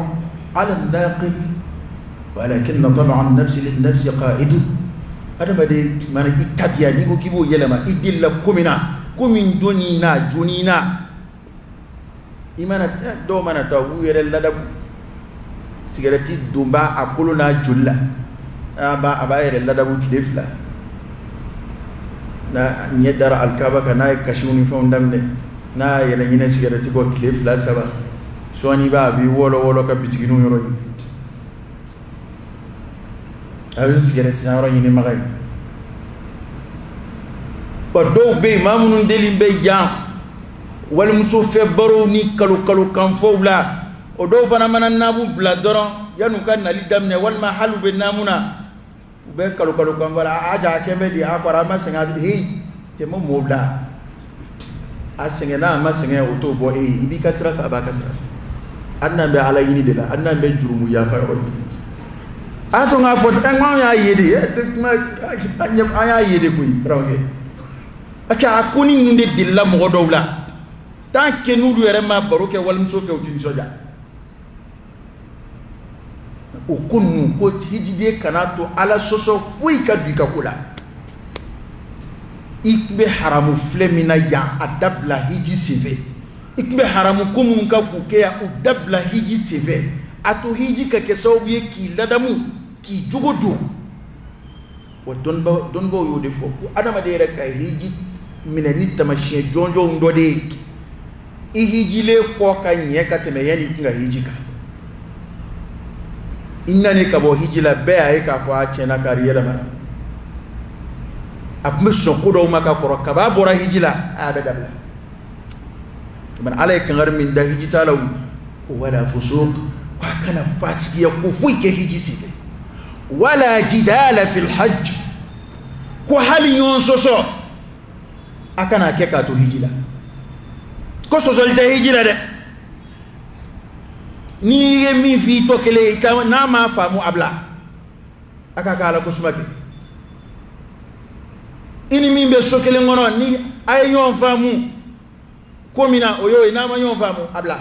'ala an-naqil walakinna tab'a an-nafsi lin-nafsi qa'idu. Adamaden mana i tabiya, n'i ko k'i b'o yɛlɛma, i delila ko min na, ko min donn'i na, jonn'i na, i mana dɔw mana taa u yɛrɛ ladabu, sigɛrɛti donba a kolo n'a joli la, a b'a yɛrɛ ladabu tile 2 n'a ɲɛ dara alikaba kan, n'a ye kasiw ni fɛnw daminɛ, n'a y'a yɛrɛ ɲinɛ sigɛrɛti kɔ tile 2 3, sɔɔni b'a a b'i wɔlɔ wɔlɔ ka bitigininw yɔrɔ ɲini, a bɛ sigɛrɛti san yɔrɔ ɲini Makan ye. Wa dɔw bɛ yen, maa minnu deli bɛ yan walimuso fɛ barow ni kalo kalo kanfɔw la, o dɔw fana mana naamu bila dɔrɔn, yan'u ka nali daminɛ, walima hali u bɛ naamu na, u bɛ kalo kalo kanfɔ la. A ja a kɛ bɛ di, a kɔrɔ a ma sɛgɛn, a heyi tɛmɛ mɔɔw la, a sɛgɛnna a ma sɛgɛn, o t'o bɔ e ye. I b'i ka sira fɛ, a b'a ka sira fɛ. Hali n'an bɛ ala ɲini de la, hali n'an bɛ jurumu yafa yɔrɔ ɲini, a to k'a fɔ an y'a ye de, an y'a ye de koyi, karamɔgɔkɛ. Parce que a ko ni ninnu de delila mɔgɔ dɔw la, tant que n'olu yɛrɛ ma baro kɛ walimuso fɛ, u tɛ nisɔndiya. O ko ninnu, ko hijiden kana to ala sɔsɔ foyi ka don i ka ko la. I tun bɛ haramu filɛ min na yan, a dabila hiji senfɛ. I tun bɛ haramu ko minnu kan k'u kɛ yan, u dabila hiji senfɛ. A to hiji ka kɛ sababu ye k'i ladamu, k'i jogo don. Wa dɔnnibaw y'o de fɔ ko adamaden yɛrɛ ka hiji minɛ ni taamasiyɛn jɔnjɔnw dɔ de ye, i hijilen kɔ ka ɲɛ ka tɛmɛ yanni i kun ka hiji kan. I nani ka bɔ hiji la, bɛɛ y'a ye k'a fɔ a tiɲɛna, kari yɛlɛmana. A tun bɛ sɔn ko dɔw ma ka kɔrɔ, kab'a bɔra hiji la, a bɛ dabila. Ala ye kangari min da hijitaalaw ko wala fusuq, ko a kana fasigiya ko foyi kɛ hiji senfɛ. Wala jidala fil hajj, ko hali ɲɔgɔn sɔsɔ a kana kɛ k'a to hiji la. Ko sɔsɔli tɛ hiji la dɛ. N'i ye min f'i tɔ kelen ye, n'a m'a faamu, a bila, a ka k'a la ko suma kɛ. I ni min bɛ so kelen kɔnɔ, ni a ye ɲɔgɔn faamu ko min na, o y'o ye. N'a ma ɲɔgɔn faamu, a bila.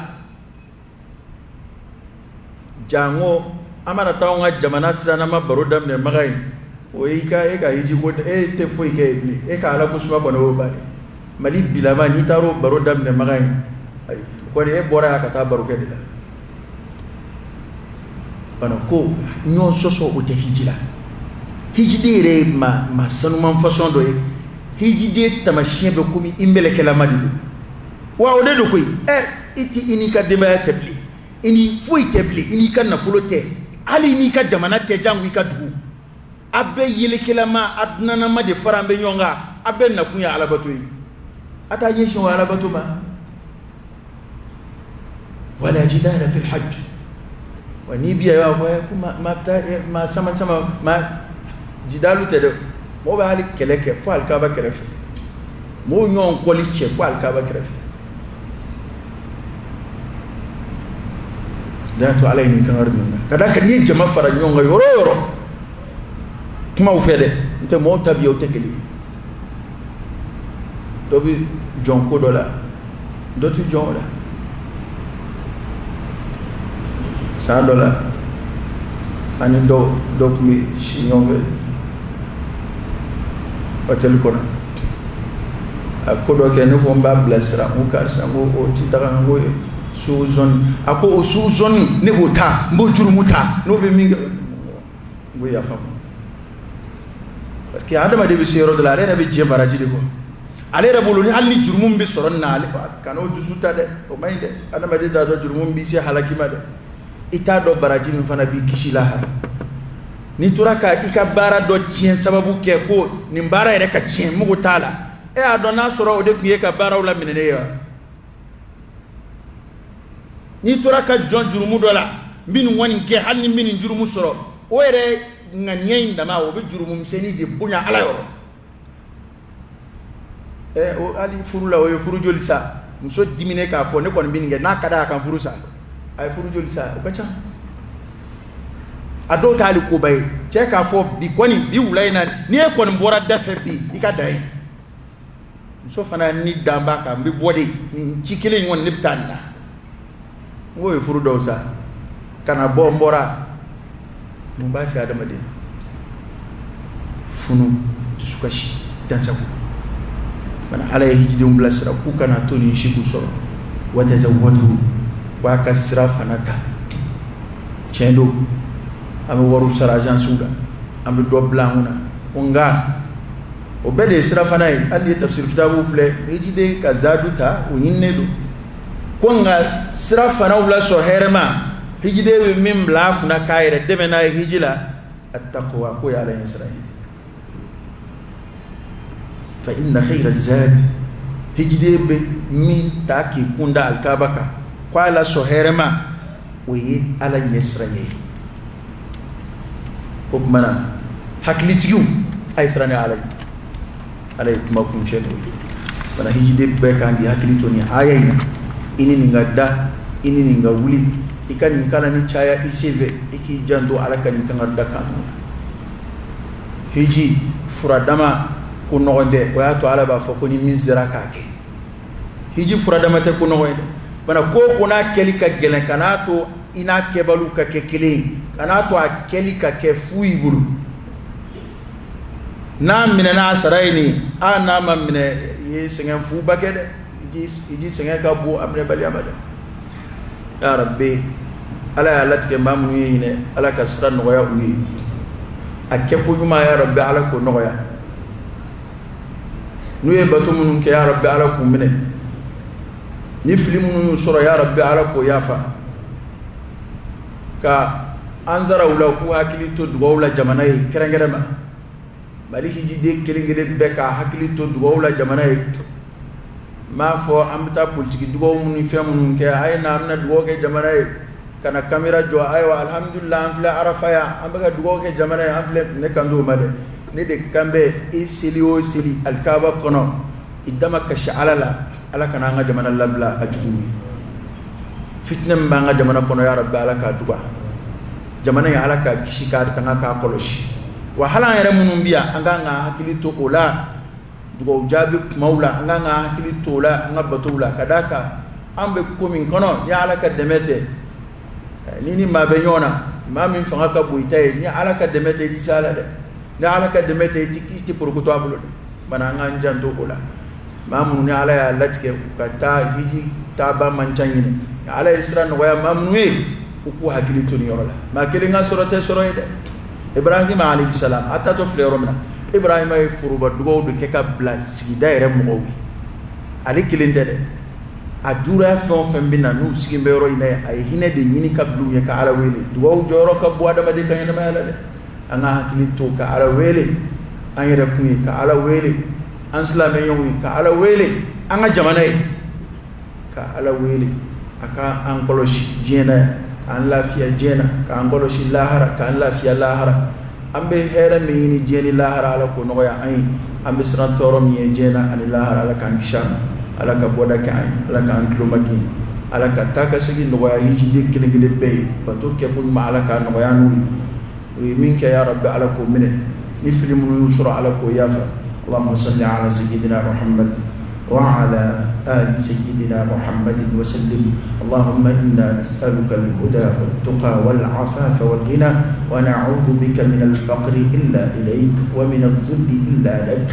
Jango an mana taa anw ka jamana sisan, n'an ma baro daminɛ Makan ye, o ye i ka e ka hiji ko, e tɛ foyi kɛ yen bilen. E ka ala ko suma kɔni, o y'o bannen. Mali bilama, n'i taara o baro daminɛ Makan ye, ayi kɔni, e bɔra yan ka taa baro kɛ de la. Bana ko ɲɔgɔn sɔsɔ, o tɛ hiji la. Hijiden yɛrɛ ye maa maa sanuman fasɔn dɔ ye. Hijiden tamasiyɛn bɛ komi i mɛlɛkɛlama de don wa, o de don koyi. Ɛ, i ti i n'i ka denbaya tɛ bilen. I ni foyi tɛ bilen, i n'i ka nafolo tɛ, hali i n'i ka jamana tɛ, jango i ka dugu. A bɛɛ yelekelama, a dunanama de fara an bɛ ɲɔgɔn kan. A bɛɛ nakun ye alabato ye, a t'a ɲɛsin o alabato ma. Wala jidala fil hajj. Wa n'i bi yan, b'a fɔ ko ma taa ma sama sama ma jidalu tɛ dɛ. Mɔgɔ bɛ hali kɛlɛ kɛ fo alikaba kɛrɛfɛ, mɔgɔw ɲɔgɔn kɔli cɛ fo alikaba kɛrɛfɛ. O y'a to Ala ye nin kangari ninnu ka d'a kan n'i ye jama fara ɲɔgɔn kan yɔrɔ o yɔrɔ, kumaw fɛ dɛ, n tɛ mɔgɔw tabiyaw tɛ kelen ye. Dɔ bɛ jɔn ko dɔ la, dɔ tɛ jɔn o la. San dɔ la, ani dɔw dɔ tun bɛ si ɲɔgɔn fɛ hôtel kɔnɔ. A ko dɔ kɛ, ne ko n b'a bilasira, n ko karisa, n ko o ti daga, n ko suu zɔnni. A ko o suu zɔnni, ne b'o ta, n b'o jurumu ta, n'o bɛ min kɛ, n ko yafa ma. Parce que adamaden bɛ se yɔrɔ dɔ la, ale yɛrɛ bɛ jɛ baraji de kɔ. Ale yɛrɛ bolo ni hali ni jurumu min bɛ sɔrɔ nin na, ale kana o dusu ta dɛ, o man ɲi dɛ. Adamaden t'a dɔn jurumu min b'i se halaki ma dɛ, i t'a dɔn baraji min fana b'i kisi lahara. N'i tora ka i ka baara dɔ tiɲɛ sababu kɛ ko nin baara yɛrɛ ka tiɲɛ, mago t'a la, e y'a dɔn n'a sɔrɔ o de tun ye ka baaraw laminɛ ne ye wa? N'i tora ka jɔn jurumu dɔ la, n bɛ nin kɔni kɛ, hali ni n bɛ nin jurumu sɔrɔ, o yɛrɛ ŋaniya in dama, o bɛ jurumu misɛnnin de bonya Ala yɔrɔ. Ɛ, o hali furu la, o ye furu joli sa? Muso diminen k'a fɔ ne kɔni bɛ nin kɛ, n'a ka d'a ye a ka n furu sa. A ye furu joli sa? O ka ca. A dɔw t'ale koba ye. Cɛ k'a fɔ bi kɔni, bi wula in na, n'i e kɔni bɔra da fɛ bi, i ka dan ye. Muso fana ni dan b'a kan, n bɛ bɔ de, nin ci kelen in kɔni, ne bɛ taa nin na. N k'o ye furu dɔw sa. Kana bɔ, n bɔra. Mun b'a se adamaden? Funu, dusukasi, dansago. Bana Ala ye hijidenw bilasira k'u kana to nin si k'u sɔrɔ. Watazawwadu, k'a ka sira fana ta. Tiɲɛ don, an bɛ wariw sara agencew la, an bɛ dɔ bila an kunna ko, nka o bɛɛ de ye sira fana ye. Hali n'i ye tafsir kitabu filɛ, hijiden ka zadu ta, o ɲininen don ko, nka sira fanaw lasɔrɔ hɛrɛma. Hijiden bɛ min bila a kunna k'a yɛrɛ dɛmɛ n'a ye hiji la, attaqwa, k'o ye Ala ɲɛ sira ye. Fa inna khayra zad, hijiden bɛ min ta k'i kun da alikaba kan ko a lasɔrɔ hɛrɛma, o ye Ala ɲɛ siran ye. Ko tuma na, hakilitigiw, a ye siran ni Ala ye. Ala ye kuma kuncɛ n'o ye. Bana hijiden bɛɛ kan k'i hakili to nin aya in na. I ni nin ka da, i ni nin ka wuli, i ka nin kalan ni caya i senfɛ, i k'i janto Ala ka nin kan da kan. Hiji furadama ko nɔgɔn tɛ. O y'a to Ala b'a fɔ ko ni min sera k'a kɛ. Hiji furadama tɛ ko nɔgɔn ye dɛ. Bana ko ko n'a kɛli ka gɛlɛn, kan'a to i n'a kɛbaliw ka kɛ kelen ye, kan'a to a kɛli ka kɛ fu i bolo. N'a minɛna, a sara ye nin. A n'a ma minɛ, i ye sɛgɛn fuba kɛ dɛ. Hiji sɛgɛn ka bon a minɛbaliya ma dɛ. Ya rabbi, Ala y'a latigɛ maa minnu ye ɲinɛ, Ala ka sira nɔgɔya u ye. A kɛ ko ɲuman, ya rabbi, Ala k'o nɔgɔya. N'u ye bato minnu kɛ, ya rabbi, Ala k'u minɛ. Ni fili minnu y'u sɔrɔ, ya rabbi, Ala k'o yafa. Ka an sara u la k'u hakili to dugawu la jamana ye, kɛrɛnkɛrɛn ma Mali hijiden kelen kelen bɛɛ ka hakili to dugawu la jamana ye. N b'a fɔ an bɛ taa politiki dugawu minnu ni fɛn minnu kɛ, a ye na, an bɛna dugawu kɛ jamana ye, ka na kamera jɔ, ayiwa, alhamdulillah, an filɛ Arafa yan, an bɛ ka dugawu kɛ jamana ye, an filɛ. Ne kan t'o ma dɛ. Ne de kan bɛ i seli o seli alikaba kɔnɔ, i dama kasi Ala la, Ala kana an ka jamana labila a jugu ye. Fitinɛ min b'an ka jamana kɔnɔ, ya rabbi, Ala k'a duga. Jamana in, Ala k'a kisi, k'a tanga, k'a kɔlɔsi. Wa hali an yɛrɛ minnu bɛ yan, an kan ka hakili to o la dugawu jaabi kumaw la, an kan ka hakili to o la an ka batow la. Ka d'a kan an bɛ ko min kɔnɔ, ni Ala ka dɛmɛ tɛ, ni maa bɛ ɲɔgɔn na, maa min fanga ka bon i ta ye, ni Ala ka dɛmɛ tɛ, i tɛ se a la dɛ. Ni Ala ka dɛmɛ tɛ, i tɛ porokoto a bolo dɛ. Bana an k'an janto o la. Maa minnu ni Ala y'a latigɛ u ka taa hiji taaba man ca ɲinɛ, ni Ala ye sira nɔgɔya maa minnu ye, u k'u hakili to nin yɔrɔ la. Maa kelen ka sɔrɔ tɛ sɔrɔ ye dɛ. Ibrahima alayhi salam, a taatɔ filɛ yɔrɔ min na, Ibrahima ye foroba dugawu de kɛ ka bila sigida yɛrɛ mɔgɔw ye. Ale kelen tɛ dɛ. A juruya fɛn o fɛn bɛ na n'u sigilen bɛ yɔrɔ in na yen, a ye hinɛ de ɲini ka bila u ɲɛ ka Ala wele. Dugawu jɔyɔrɔ ka bon adamaden ka ɲɛnamaya la dɛ. An ka hakili to ka Ala wele an yɛrɛ kun ye, ka Ala wele an silamɛɲɔgɔnw ye, ka Ala wele an ka jamana ye, ka Ala wele a ka an kɔlɔsi diɲɛ na yan, k'an lafiya diɲɛ na, k'an kɔlɔsi lahara, k'an lafiya lahara. An bɛ hɛrɛ min ɲini diɲɛ ni lahara, Ala k'o nɔgɔya an ye. An bɛ siran tɔɔrɔ min ye diɲɛ na ani lahara, Ala k'an kisi a ma. Ala ka bɔda kɛ an ye, Ala k'an tulomagɛn, Ala ka taa ka segin nɔgɔya hijiden kelen kelen bɛɛ ye. Bato kɛko ɲuman, Ala k'a nɔgɔya n'u ye. U ye min kɛ, ya Rabbi, Ala k'o minɛ. Ni fili minnu y'u sɔrɔ, Ala k'o yafa. Allahumma salli ala sayyidina Muhammad wa ala ali sayyidina Muhammadin wa sallim. Allahumma inna nas'aluka al-huda wat-tuqa wal-afafa wal-ghina wa na'udhu bika min al-faqri illa ilayk wa min adh-dhulli illa lak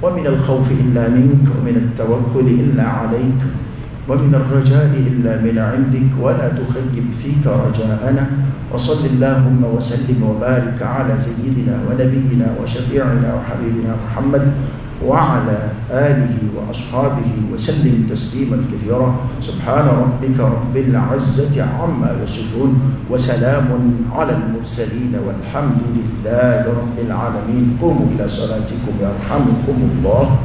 wa min al-khawfi illa mink wa min at-tawakkuli illa alayk wa min ar-raja'i illa min 'indik wa la tukhayyib fika raja'ana. Wa salli Allahumma wa sallim wa barik ala sayyidina wa nabiyyina wa shafi'ina wa habibina Muhammad wa ala alihi wa ashabihi wa sallim tasliman kathira. Subhana rabbika rabbil 'izzati 'amma yasifun wa salamun 'ala al-mursalin walhamdulillahi rabbil alamin. Qumu ila salatikum yarhamukumullah.